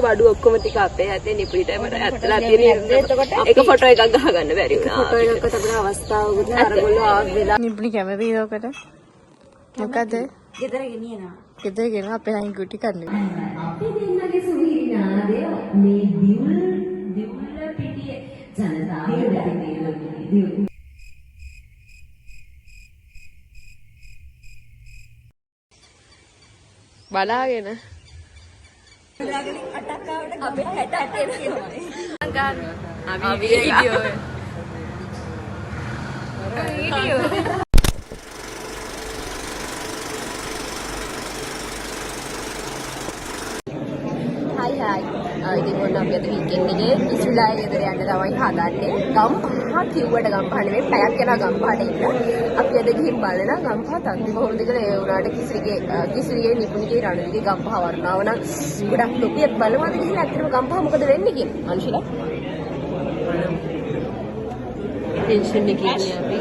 බඩු ඔක්කොම ටික අපේ අතේ නිපුණිට මට ඇත්තලා තියෙන එක ෆොටෝ එකක් ගහගන්න බැරි වුණා. ෆොටෝ එකක් අපිට අවස්ථාවකුත් නෑ, අරගොල්ලෝ ආව වෙලා. නිපුණි කැමතිද ඔකට? මොකද? ගෙදර ගෙනියනවා. ගෙදර ගෙන අපේ අයින් ගුටි කන්න. අපි දෙන්නගේ සුහිරිනාදය මේ දිවුල් දිවුල්ල පිටිය ජනතාවට දිවුල් බලාගෙන අපේ 68 එනවා. අපි වීඩියෝ හයි හයි. ඉතින් ඔන්න අපි අද වීකෙන්ඩ් එකේ ඉස්ලාගේ ගෙදර යන්න තමයි හදන්නේ. ගම්පහ කිව්වට ගම්පහ නෙමෙයි, පැයක් යනවා ගම්පහට ඉන්න. අපි අද ගිහින් බලනවා ගම්පහ තත්ති කොහොමද කියලා. ඒ වුණාට කිසිරිගේ කිසිරිගේ නිපුණිගේ රණවිගේ ගම්පහ වර්ණාව නම් ගොඩක් ලොකුයි. අපි බලමු අද ගිහින් ඇත්තටම ගම්පහ මොකද වෙන්නේ කියලා. අනුශිලා ටෙන්ෂන් එකේ ඉන්නේ අපි.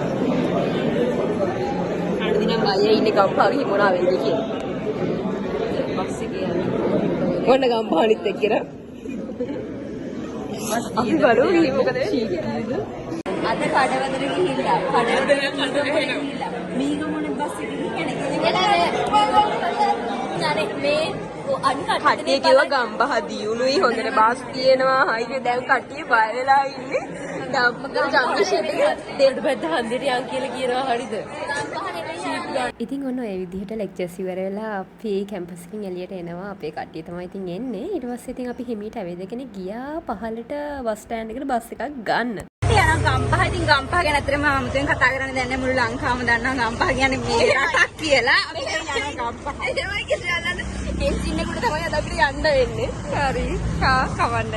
අනිත් නම් බයයි ඉන්නේ ගම්පහ ගිහින් මොනවා වෙයිද කියලා. බස් එකේ යන්නේ. ඔන්න ගම්පහ අනිත් එක්කන. අපි බලමු ගිහින් මොකද වෙන්නේ කියලා. අද කඩවතර ගිහිල්ලා කඩවතර ගිහිල්ලා මීගමුණ බස් එකේ ගිහින් අනේ මේ අන් කට්ටිය කිව්වා ගම්පහ දියුණුයි හොඳට බස් තියෙනවා. හයිද දැන් කට්ටිය බය වෙලා ඉන්නේ. ජම්පිෂිප් එක දෙන්න පැත්ත හන්දියට යන් කියලා කියනවා හරිද? ඉතින් ඔන්න ඔය විදිහට ලෙක්චර්ස් ඉවර වෙලා අපි කැම්පස් එකෙන් එළියට එනවා. අපේ කට්ටිය තමයි ඉතින් එන්නේ. ඊට පස්සේ ඉතින් අපි හිමීට ඇවිදගෙන ගියා පහළට බස් ස්ටෑන්ඩ් එකට බස් එකක් ගන්න. යනවා ගම්පහ. ඉතින් ගම්පහ ගැන ඇත්තටම අමුතුවෙන් කතා කරන්න දැන් මුළු ලංකාවම දන්නවා ගම්පහ කියන්නේ මේ රටක් කියලා. අපි දැන් යනවා ගම්පහ. එහෙමයි කියලා යන්න. එන්ජින් එකට තමයි අද අපිට යන්න වෙන්නේ. හරි. කා කවන්න.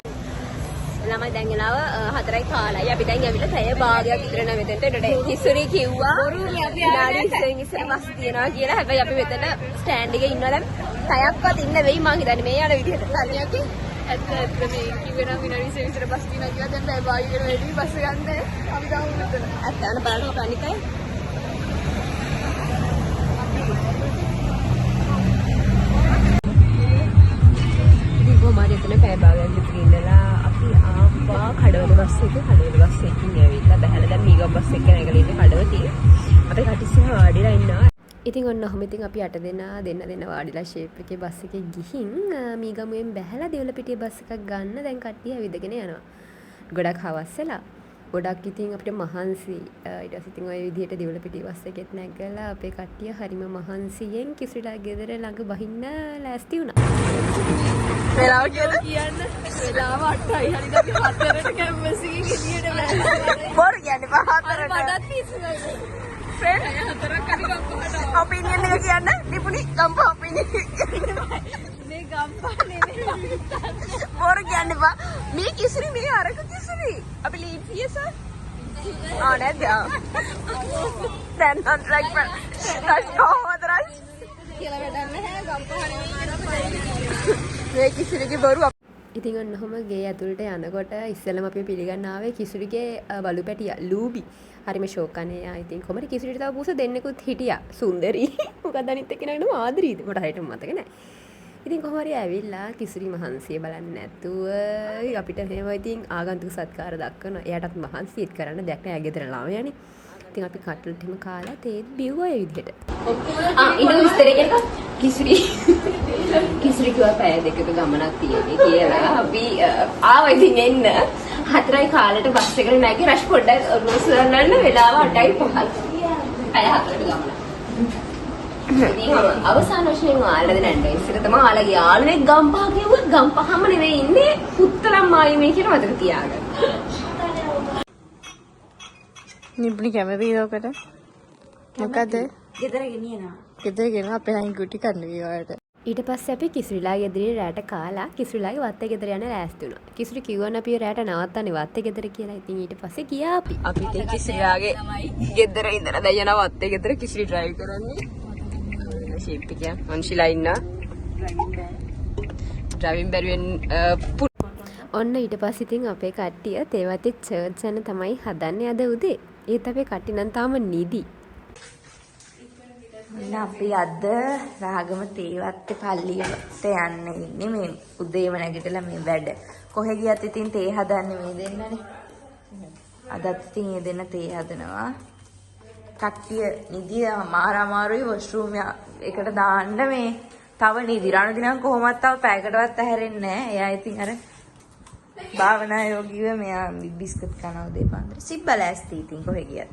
ළමයි දැන් වෙලාව 4:15යි. අපි දැන් ඇවිල්ලා පැය භාගයක් විතර නම් මෙතනට. එතකොට හිසුරි කිව්වා විනාඩි 20න් ඉස්සර බස් තියනවා කියලා. හැබැයි අපි මෙතන ස්ටෑන්ඩ් එකේ ඉන්නවා දැන් පැයක්වත් ඉන්න වෙයි මං හිතන්නේ මේ යන විදිහට. තනියකි. ඇත්ත ඇත්ත මේ කිව්වේ නම් විනාඩි 20 විතර බස් තියනවා කියලා දැන් පැය භාගයකට වැඩි බස් ගන්න. අපි තාම මෙතන. ඇත්ත අන බලන්න අපේ අනිත් අය. ඉතින් කොහොම හරි එතන පැය භාගයක් විතර ඉඳලා අපි ආවා කඩවල බස් එක. කඩවල බස් එකකින් ඇවිල්ලා බැහැලා දැන් මීගම් බස් එක නැගලා ඉන්නේ කඩවතේ. අපේ කට්ටිය ඉස්සරහ වාඩිලා ඉන්නවා. ඉතින් ඔන්න ඔහොම ඉතින් අපි අට දෙනා දෙන්න දෙන්න වාඩිලා ෂේප් එකේ බස් එකේ ගිහින් මීගමුවෙන් බැහැලා දෙවලපිටිය බස් එකක් ගන්න දැන් කට්ටිය ඇවිදගෙන යනවා. ගොඩක් හවස් වෙලා. ගොඩක් ඉතින් අපිට මහන්සි. ඊට පස්සේ ඉතින් ඔය විදිහට දෙවලපිටිය බස් එකෙත් නැගලා අපේ කට්ටිය හරිම මහන්සියෙන් කිසිරිලා ගෙදර ළඟ බහින්න ලෑස්ති වුණා. වෙලාව කියලා කියන්න වෙලාව 8යි. හරිද අපි 4ට කැම්පස් එකෙන් එළියට බැලුවා. බොරු කියන්නේ පහ හතරට. මටත් පිස්සු. ෆ්‍රෙන්ඩ් හතරක් අපි ගම්පහට ආවා. ඔපිනියන් එක කියන්න. නිපුණි ගම්පහ ඔපිනියන්. මේ ගම්පහ නෙමෙයි. බොරු කියන්න එපා. මේ කිසිරි මේ අරක කිසිරි. අපි ලීඩ් පියස. ආ නැද්ද? දැන් නම් ට්‍රැක් රෂ් කොහොමද රෂ්? කියලා වැඩක් නැහැ. ගම්පහ නෙමෙයි කියලා මේ කිසිරිගේ බොරු. ඉතින් ඔන්න ඔහොම ගේ ඇතුළට යනකොට ඉස්සෙල්ලම අපි පිළිගන්න ආවේ කිසිරිගේ බලු පැටියා ලූබි. හරිම ෂෝක් අනේ එයා. ඉතින් කොහමද කිසිරිට තව පූස දෙන්නෙකුත් හිටියා. සුන්දරී. මොකක්ද අනිත් එක්කෙනාගේ නම ආදරීද? මට හරියටම මතක නෑ. ඉතින් කොහොම හරි ඇවිල්ලා කිසිරි මහන්සිය බලන්නේ නැතුව අපිට මෙහෙම ඉතින් ආගන්තුක සත්කාර දක්වනවා. එයාටත් මහන්සියෙත් කරන්න දෙයක් නෑ. එයා ගෙදර ළමයානේ. ඉතින් අපි කට්ලට් එහෙම කාලා තේත් බිව්වා ඒ විදිහට. ආ ඉන්න විස්තරේ කියන්න. කිසිරි කිසිරි කිව්වා පැය දෙකක ගමනක් තියෙන්නේ කියලා. අපි ආවා ඉතින් එන්න 4:15ට බස් එකට නැගී රෂ් පොඩ්ඩක් ඔරුසුරන්නන්න වෙලාව 8:05යි. පැය හතරක ගමනක්. ඉතින් අවසාන වශයෙන් ඔයාලා දෙන්න ඉස්සර තමයි ඔයාලගේ යාළුවෙක් ගම්පහ කිව්වොත් ගම්පහම නෙවෙයි ඉන්නේ පුත්තලම් මායිමේ කියලා මතක තියාගන්න. නිපුණි කැමතිද ඔකට? මොකද? ගෙදර ගෙනියනවා. ගෙදර ගෙන අපේ අයින් ගුටි කන්න විවාට. ඊට පස්සේ අපි කිසිරිලා ගෙදරින් රැට කාලා කිසිරිලාගේ වත්තේ ගෙදර යන්න ලෑස්ති වුණා. කිසිරි කිව්වනේ අපි රැට නවත්තන්නේ වත්තේ ගෙදර කියලා. ඉතින් ඊට පස්සේ ගියා අපි. අපි ඉතින් කිසිරිලාගේ ගෙදර ඉඳලා දැන් යනවා වත්තේ ගෙදර. කිසිරි ඩ්‍රයිව් කරන්නේ. ෂේප් එක මංශිලා ඉන්නා. ඩ්‍රයිවිං බැරිවෙන් ඔන්න ඊට පස්සේ ඉතින් අපේ කට්ටිය තේවත්තේ චර්ච් යන තමයි හදන්නේ අද උදේ. ඒත් අපේ කට්ටිය නම් තාම නිදි. ඔන්න අපි අද රාගම තේවත්තේ පල්ලියට යන්න ඉන්නේ. මේ උදේම නැගිටලා මේ වැඩ. කොහෙ ගියත් ඉතින් තේ හදන්නේ මේ දෙන්නනේ. අදත් ඉතින් ඒ දෙන්න තේ හදනවා. කට්ටිය නිදිය මාර අමාරුයි වොෂ්රූම් එකට දාන්න මේ තව නිදි. රණුදි නම් කොහොමත් තව පැයකටවත් ඇහැරෙන්නේ නැහැ. එයා ඉතින් අර භාවනා යෝගීව මෙයා බිස්කට් කනවා උදේ පාන්දර. සිබ්බ ලෑස්ති ඉතින් කොහෙ ගියත්.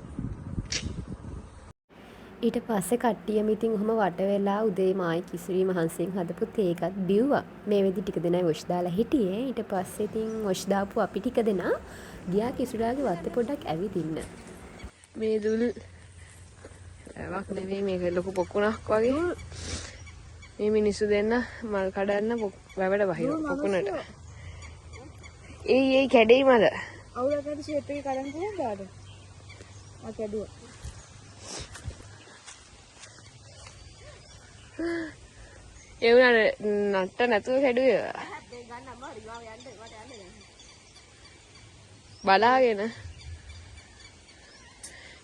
ඊට පස්සේ කට්ටියම ඉතින් ඔහොම වට වෙලා උදේ මායි කිසිරි මහන්සියෙන් හදපු තේ එකත් බිව්වා. මේ වෙද්දි ටික දෙනයි වොෂ් දාලා හිටියේ. ඊට පස්සේ ඉතින් වොෂ් දාපු අපි ටික දෙනා ගියා කිසිරාගේ වත්තේ පොඩ්ඩක් ඇවිදින්න. මේ දුල් වැවක් නෙවෙයි, මේක ලොකු පොකුණක් වගේ. මේ මිනිස්සු දෙන්න මල් කඩන්න වැවට බහිනවා පොකුණට. ඒ කැඩෙයි මල. අවුලකට ෂේප් එක කඩන්න පුළුවන්ද ආද? ආ කැඩුවා. ඒ වුණාට නට්ට නැතුව කැඩුවේ. බලාගෙන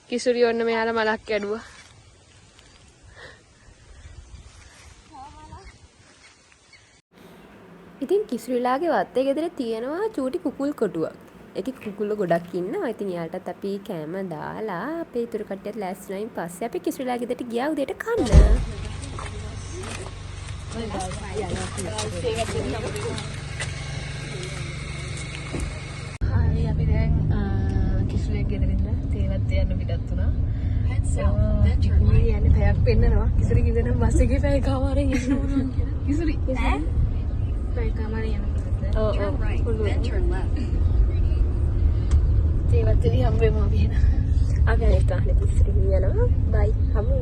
කිසුරි ඔන්න මෙයාලා මලක් කැඩුවා. ඉතින් කිසුරිලාගේ වත්තේ ගෙදර තියෙනවා චූටි කුකුල් කොටුවක්. ඒකේ කුකුල්ලෝ ගොඩක් ඉන්නවා. ඉතින් එයාටත් අපි කෑම දාලා අපේ ඉතුරු කට්ටියත් ලෑස්ති වුණායින් පස්සේ අපි කිසුරිලා ගෙදරට ගියා උදේට කන්න. හරි, අපි දැන් කිසුරියක් ගෙදර ඉඳලා තේවත් යන්න පිටත් වුණා. මේ යන්නේ පැයක් පෙන්නනවා. කිසුරි කිව්වේ නම් බස් එකේ පැයකමාරෙන් යන්න පුළුවන් කියලා. කිසුරි ඈ පැයකමාරෙන් යන්න පුළුවන්. ඔව් ඔව්. තේවත්තේදී හම්බ වෙමු අපි එහෙනම්. අපි අනිත් වාහනේ කිසුරි යනවා. බයි. හමු.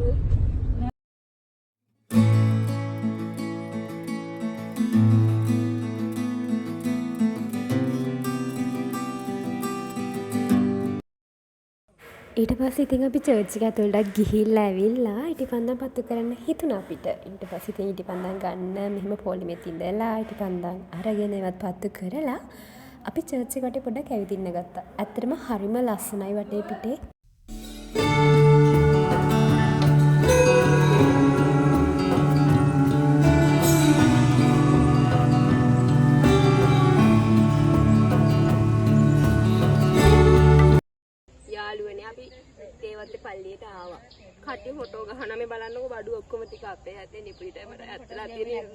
ඊට පස්සේ ඉතින් අපි චර්ච් එක ඇතුළටත් ගිහිල්ලා ඇවිල්ලා ඉටිපන්දම් පත්තු කරන්න හිතුණා අපිට. ඊට පස්සේ ඉතින් ඉටිපන්දම් ගන්න මෙහෙම පොලිමෙත් ඉඳලා ඉටිපන්දම් අරගෙන ඒවත් පත්තු කරලා අපි චර්ච් එක වටේ පොඩ්ඩක් ඇවිදින්න ගත්තා. ඇත්තටම හරිම ලස්සනයි වටේ පිටේ. යාළුවනේ අපි තේවත්තේ පල්ලියට ආවා. කට්ටිය ෆොටෝ ගහනවා. මේ බලන්නකෝ බඩු ඔක්කොම ටික අපේ අතේ නිපුලිට මට ඇත්තලා තියෙන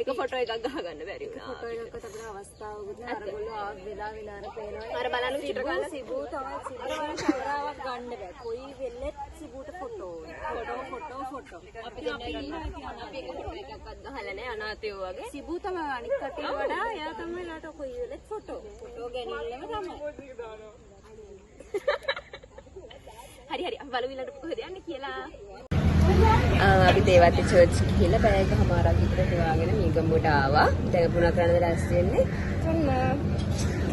එක ෆොටෝ එකක් ගහගන්න බැරි වුණා. ෆොටෝ එකක් අපිට අවස්ථාවකුත් නෑ. අරගොල්ලෝ ආව වෙලා වෙලා අර පේනවා. අර බලන්න චිත්‍ර ගන්න සිබු තමයි සිබු කැමරාවක් ගන්න බෑ. කොයි වෙලෙත් සිබුට ෆොටෝ ඕනේ. Photo photo photo. අපි අපි එක ෆොටෝ එකක්වත් ගහලා නෑ අනාථයෝ වගේ. සිබු තමයි අනික් කට්ටියට වඩා එයා තමයි එයාට කොයි වෙලෙත් ෆොටෝ. ෆොටෝ ගැනීමම තමයි. හරි හරි අපි බලමු ඊළඟට කොහෙද යන්නේ කියලා. අපි තේවත්තේ චර්ච් ගිහිල්ලා පැයකමාරක් විතර හොයාගෙන මීගම්බුවට ආවා. දැන් අපි මොනවා කරන්නද ලෑස්ති වෙන්නේ?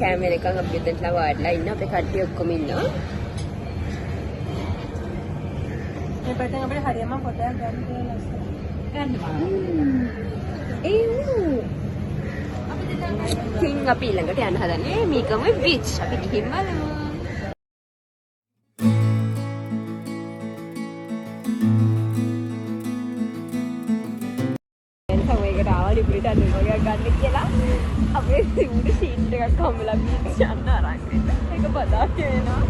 කැම වෙනකන් අපි ගෙදරටලා වාඩිලා ඉන්න අපේ කට්ටිය ඔක්කොම ඉන්නවා. මේ පැත්තෙන් අපිට හරියම ෆොටෝ එකක් ගන්න පුළුවන් ලස්සන. ගන්න බෑ. ඒ ඌ. ඉතින් අපි ඊළඟට යන්න හදන්නේ මීගමුවේ බීච්. අපි ගිහින් බලමු. සමයකට ආවා ලිපිට අඳුර වගේක් ගන්න කියලා. අපේ සිවුරු ෂීට් එකක් හම්බෙලා බීච් යන්න අරන් ඉන්න. ඒක බදාගෙන එනවා.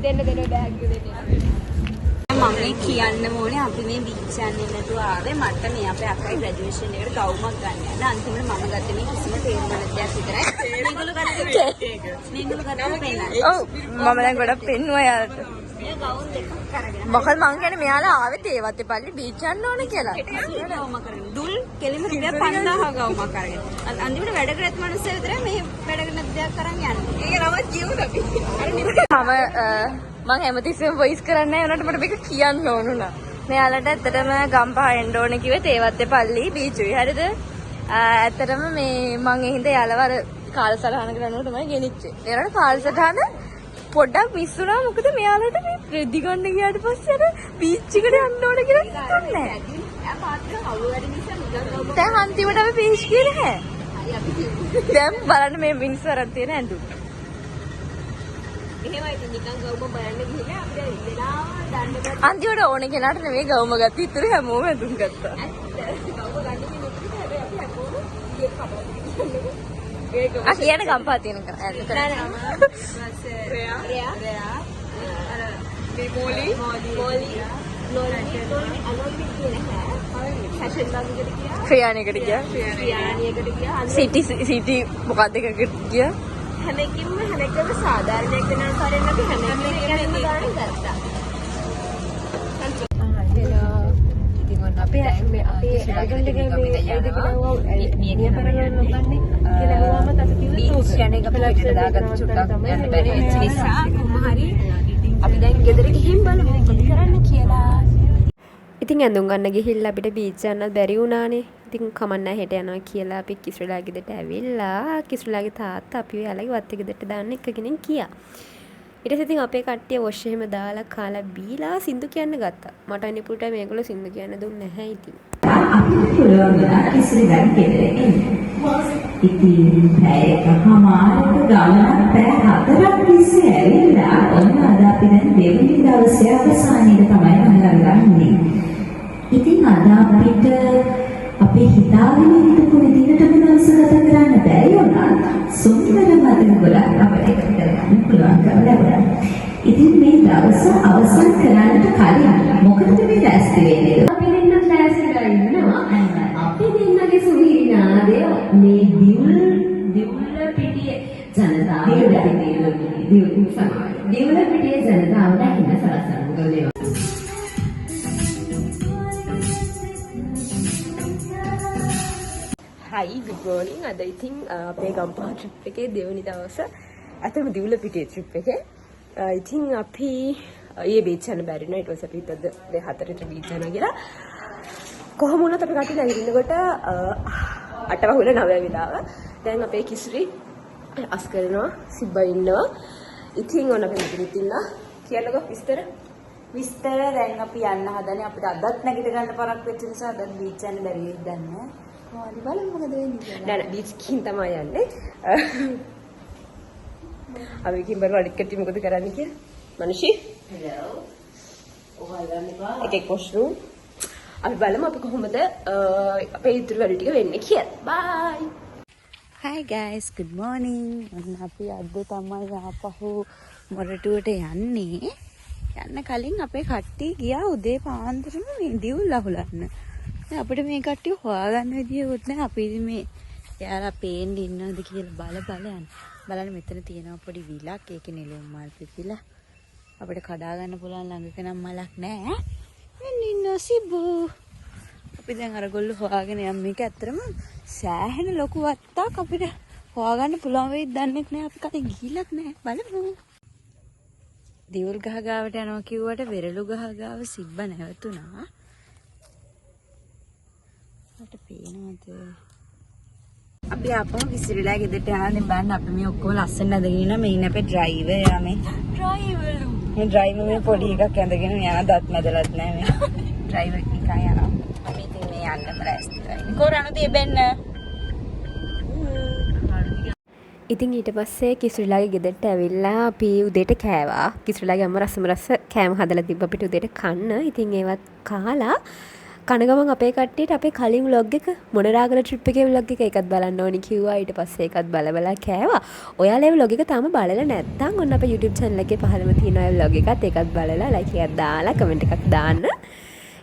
දෙන්න දෙන්න බෑග් එක දෙන්න. මම මේ කියන්න ඕනේ අපි මේ බීච් යන්නේ නැතුව ආවේ. මට මේ අපේ අක්කගේ ග්‍රැජුවේෂන් එකට ගවුමක් ගන්න යන්න. අන්තිමට මම ගත්තේ මේ කිසිම තේරුම නැති දෙයක් විතරයි. මේගොල්ලෝ ගත්තේ මේගොල්ලෝ ගත්තේ පෙන්නන්න. ඔව් මම දැන් ගොඩක් පෙන්නුවා යාලට. මේ ගවුම් දෙකක් අරගෙන. මොකද මං කියන්නේ මෙයාලා ආවේ තේවත්තේ පල්ලි බීච් යන්න ඕන කියලා. ගවුමක් අරගෙන. දුල් කෙලිම රුපියල් 5000 ගවුමක් අරගෙන. අන්තිමට වැඩ කරත් මනුස්සය විතරයි මේ වැඩ කරන දෙයක් අරන් යන්නේ. ඒක නමත් කියමුද අපි? මම මං හැමතිස්සෙම වොයිස් කරන්නේ නැහැ. උනාට මට මේක කියන්න ඕන වුණා. මෙයාලට ඇත්තටම ගම්පහ එන්න ඕන කිව්වේ තේවත්තේ පල්ලි බීච් උයි. හරිද? ඇත්තටම මේ මං ඒ හින්දා එයාලව අර කාලසටහනකට අනුව තමයි ගෙනිච්චේ. එයාලට කාලසටහන පොඩ්ඩක් මිස් වුණා. මොකද මෙයාලට මේ රෙදි ගන්න ගියාට පස්සේ අර බීච් එකට යන්න ඕන කියලා හිතුන්නේ නැහැ. දැන් අන්තිමට අපි බීච් ගියේ නැහැ. දැන් බලන්න මේ මිනිස්සු අරන් තියෙන ඇඳුම්. මෙහෙමයි ඉතින් නිකන් ගවුම බලන්න ගිහිල්ලා අපිට වෙලාව දන්න බෑ. අන්තිමට ඕන කෙනාට නෙමෙයි ගවුම ගත්තේ, ඉතුරු හැමෝම ඇඳුම් ගත්තා. ඇත්ත. ගවුම ගන්න කියන එකට හැබැයි අපි හැමෝම කේක් කපලා තිබුණා. ඒක ආ කියන ගම්පහ තියෙන එක. නෑ නෑ. රෙයා රෙයා අර මේ මෝලි මෝලි නෝලි අනෝලි කියන හැ ෆැෂන් බග් එකට ගියා. ක්‍රියාණයකට ගියා. ක්‍රියාණියකට ගියා. සිටි සිටි මොකක්ද එකකට ගියා. හැම එකකින්ම හැම එකම සාධාරණයක් වෙන ආකාරයෙන් අපි හැම එකකින්ම ගාන ගත්තා. ඉතින් ඔන්න අපි දැන් මේ අපේ ඇගල්ලගේ මේ බීච් යන එක අපි පිටට දාගත්ත චුට්ටක් යන්න බැරි වෙච්ච නිසා කොහොම හරි අපි දැන් ගෙදර ගිහින් බලමු මොකද කරන්න කියලා. ඉතින් ඇඳුම් ගන්න ගිහිල්ලා අපිට බීච් යන්නත් බැරි වුණානේ. ඉතින් කමක් නෑ හෙට යනවා කියලා අපි කිසුරලා ගෙදරට ඇවිල්ලා කිසුරලාගේ තාත්තා අපිව එයාලගේ වත්තේ ගෙදරට දාන්න එක්කගෙන ගියා. ඊට පස්සේ ඉතින් අපේ කට්ටිය වොෂ් එහෙම දාලා කාලා බීලා සින්දු කියන්න ගත්තා. මට අනිපුරට මේගොල්ලෝ සින්දු කියන්න දුන්නේ නැහැ ඉතින්. අපිට පුළුවන් වුණා කිසිරිගන් ගෙදර එන්න. ඉතින් පැය එකහමාරක ගමනක් පැය 4ක් තිස්සේ ඇවිල්ලා ඔන්න අද අපි දැන් දෙවෙනි දවසේ අවසානයේ තමයි මම ඉන්නේ. ඉතින් අද අපිට අපේ හිතාගෙන හිටපු විදිහටම දවස ගත කරන්න බැරි වුණත් සුන්දර මතක ගොඩක් අපිට එකතු කරගන්න පුළුවන්කම ලැබුණා. ඉතින් මේ දවස අවසන් කරන්නට කලින් මොකටද මේ ලෑස්ති වෙන්නේ? අපි දෙන්න ලෑස්තිලා ඉන්නවා. අපි දෙන්නගේ සුහිරි නාදය මේ දිවුල් දිවුල පිටියේ ජනතාවට දිවුල පිටියේ ජනතාවට ඇහෙන්න සලසන්න. මොකද මේ හයි ගුඩ් මෝර්නින්. අද ඉතින් අපේ ගම්පහ ට්‍රිප් එකේ දෙවෙනි දවස. ඇත්තටම දිවුල පිටියේ ට්‍රිප් එකේ. ඉතින් අපි ඊයේ බීච් යන්න බැරි වුණා. ඊට පස්සේ අපි හිතුවා අද 4ට බීච් යනවා කියලා. කොහොම වුණත් අපි කට්ටිය නැගිටිනකොට 8 වහුල 9 වෙලාව. දැන් අපේ කිසිරි අස් කරනවා, සිබ්බා ඉන්නවා. ඉතින් ඔන්න අපි මෙතනත් ඉන්නවා. කියන්නකෝ විස්තර. විස්තර දැන් අපි යන්න හදනේ. අපිට අදත් නැගිට ගන්න පරක් වෙච්ච නිසා අදත් බීච් යන්න බැරි වෙයිද දන්නේ නැහැ. කොහොමද බලමු මොකද වෙන්නේ කියලා. නෑ නෑ බීච් ගිහින් තමයි යන්නේ. අපි ගිහින් බලමු අනිත් කට්ටිය මොකද කරන්නේ කියලා. මනුෂි හෙලෝ. ඔයාලා ගන්න එපා. එක එක වොෂ්රූම්. අපි බලමු අපි කොහොමද අපේ ඉතුරු වැඩ ටික වෙන්නේ කියලා. බයි. Hi guys, good morning. ඔන්න අපි අද තමයි ආපහු මොරටුවට යන්නේ. යන්න කලින් අපේ කට්ටිය ගියා උදේ පාන්දරම මේ දිවුල් අහුලන්න. දැන් අපිට මේ කට්ටිය හොයාගන්න විදියකුත් නෑ. අපි ඉතින් මේ එයාලා පේන්න ඉන්නවද කියලා බල බල යන්න. බලන්න මෙතන තියෙනවා පොඩි විලක්. ඒකේ නෙළුම් මල් පිපිලා. අපිට කඩා ගන්න පුළුවන් ළඟක නම් මලක් නෑ. මෙන්න ඉන්නවා සිබු. අපි දැන් අරගොල්ලෝ හොයාගෙන යමු. මේක ඇත්තටම සෑහෙන ලොකු වත්තක්. අපිට හොයාගන්න පුළුවන් වෙයිද දන්නෙත් නෑ. අපි කලින් ගිහිල්ලත් නෑ. බලමු. දිවුල් ගහ ගාවට යනවා කිව්වට වෙරළු ගහ ගාව සිබ්බ නැවතුණා. මට පේනවද? අපි ආපහු විසිරලා ගෙදරට යනවා. දැන් බලන්න අපි මේ ඔක්කොම ලස්සන ඇඳගෙන ඉන්නවා. මේ ඉන්න අපේ ඩ්‍රයිවර් එයා මේ ඩ්‍රයිවර්ලු. මේ ඩ්‍රයිවර් මේ පොඩි එකක් ඇඳගෙන යනවා. දත් මැදලත් නෑ මේ. ඩ්‍රයිවර් නිකන් යනවා. අපි ඉතින් මේ යන්නම ලෑස්තිලා ඉන්නේ. කො රණුදී බෙන්න. ඉතින් ඊට පස්සේ කිසුරුලාගේ ගෙදරට ඇවිල්ලා අපි උදේට කෑවා. කිසුරුලාගේ අම්මා රසම රස කෑම හදලා තිබ්බ අපිට උදේට කන්න. ඉතින් ඒවත් කාලා කන ගමන් අපේ කට්ටියට අපේ කලින් ව්ලොග් එක මොනරාගල ට්‍රිප් එකේ ව්ලොග් එක ඒකත් බලන්න ඕනි කිව්වා. ඊට පස්සේ ඒකත් බල බලා කෑවා. ඔයාලා ඒ ව්ලොග් එක තාම බලලා නැත්නම් ඔන්න අපේ YouTube channel එකේ පහළම තියෙනවා ඒ ව්ලොග් එකත්. ඒකත් බලලා ලයික් එකක් දාලා කමෙන්ට් එකක් දාන්න.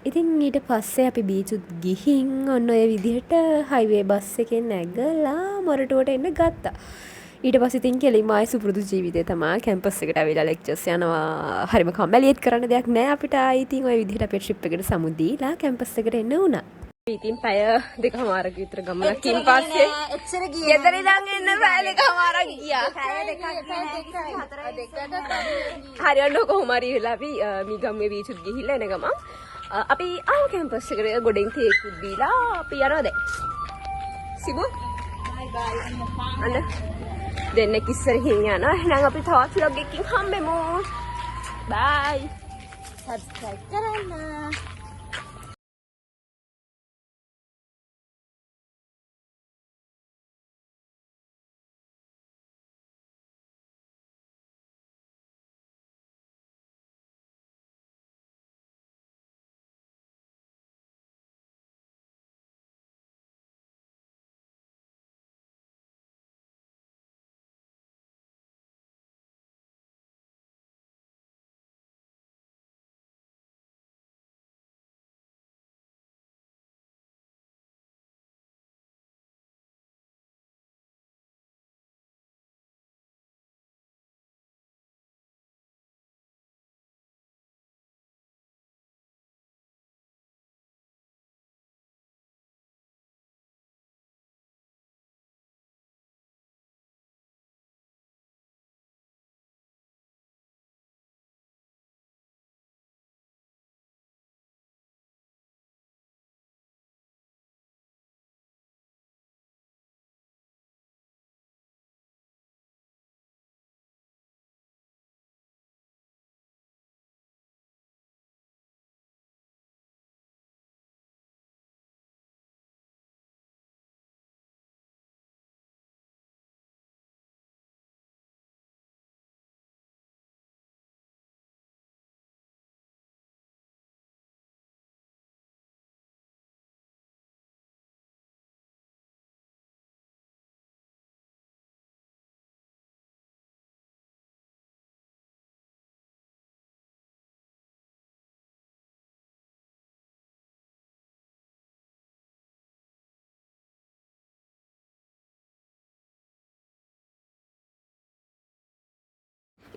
ඉතින් ඊට පස්සේ අපි බීචුත් ගිහින් ඔන්න ඔය විදිහට හයිවේ බස් එකෙන් නැගලා මොරටුවට එන්න ගත්තා. ඊට පස්සේ ඉතින් කෙලින්ම ආයේ සුපුරුදු ජීවිතේ තමා කැම්පස් එකට ඇවිල්ලා ලෙක්චර්ස් යනවා. හරිම කම්මැලියෙත් කරන්න දෙයක් නෑ අපිට ආයේ. ඉතින් ඔය විදිහට අපේ ට්‍රිප් එකට සමු දීලා කැම්පස් එකට එන්න වුණා. ඉතින් පැය දෙකමාරක විතර ගමනකින් පස්සේ එච්චර ගියේ ගෙදර ඉඳන් එන්න පැය දෙකමාරක් ගියා. පැය දෙකක් ගියේ හරි ඔන්න කොහොම හරි වෙලා අපි මීගම්ගේ බීච් උත් ගිහිල්ලා එන ගමන් අපි ආව කැම්පස් එකට ගොඩෙන් තේකුත් බීලා අපි යනවා දැන්. සිබු බයි බයි. අන්න දෙන්නෙක් ඉස්සරහින් යනවා. එහෙනම් අපි තවත් vlog එකකින් හම්බෙමු. බයි. සබ්ස්ක්‍රයිබ් කරන්න.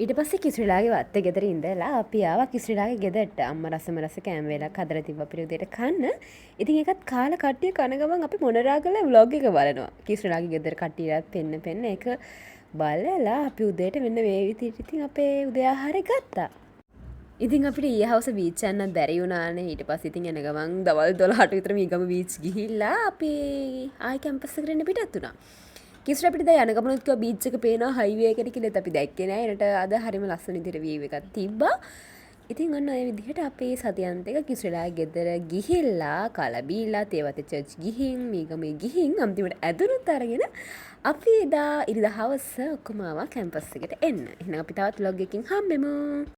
ඊට පස්සේ කිසිරිලාගේ වත්තේ ගෙදර ඉඳලා අපි ආවා කිසිරිලාගේ ගෙදරට. අම්මා රසම රස කෑම වේලක් හදලා තිබ්බා අපිට උදේට කන්න. ඉතින් ඒකත් කාලා කට්ටිය කන ගමන් අපි මොනරාගල ව්ලොග් එක බලනවා. කිසිරිලාගේ ගෙදර කට්ටියටත් පෙන්න පෙන්න ඒක බලලා අපි උදේට මෙන්න මේ විදිහට ඉතින් අපේ උදේ ආහාරය ගත්තා. ඉතින් අපිට ඊයේ හවස බීච් යන්නත් බැරි වුණානේ. ඊට පස්සේ ඉතින් එන ගමන් දවල් 12ට විතර මීගම බීච් ගිහිල්ලා අපි ආයි කැම්පස් එකට එන්න පිටත් වුණා. කිසිර අපිට දැන් යන ගමනුත් කිව්වා බීච් එක පේනවා හයිවේ එකට කියලා. ඒත් අපි දැක්කේ නෑ. එනට අද හරිම ලස්සන විදිහට වීව් එකක් තිබ්බා. ඉතින් ඔන්න ඔය විදිහට අපේ සතියන්ත එක කිසිරලා ගෙදර ගිහිල්ලා කාලා බීලා තේවත්තේ චර්ච් ගිහින් මීගමේ ගිහින් අන්තිමට ඇදුරුත් අරගෙන අපි එදා ඉරිදා හවස ඔක්කොම ආවා කැම්පස් එකට එන්න. එහෙනම් අපි තවත් ව්ලොග් එකකින් හම්බෙමු.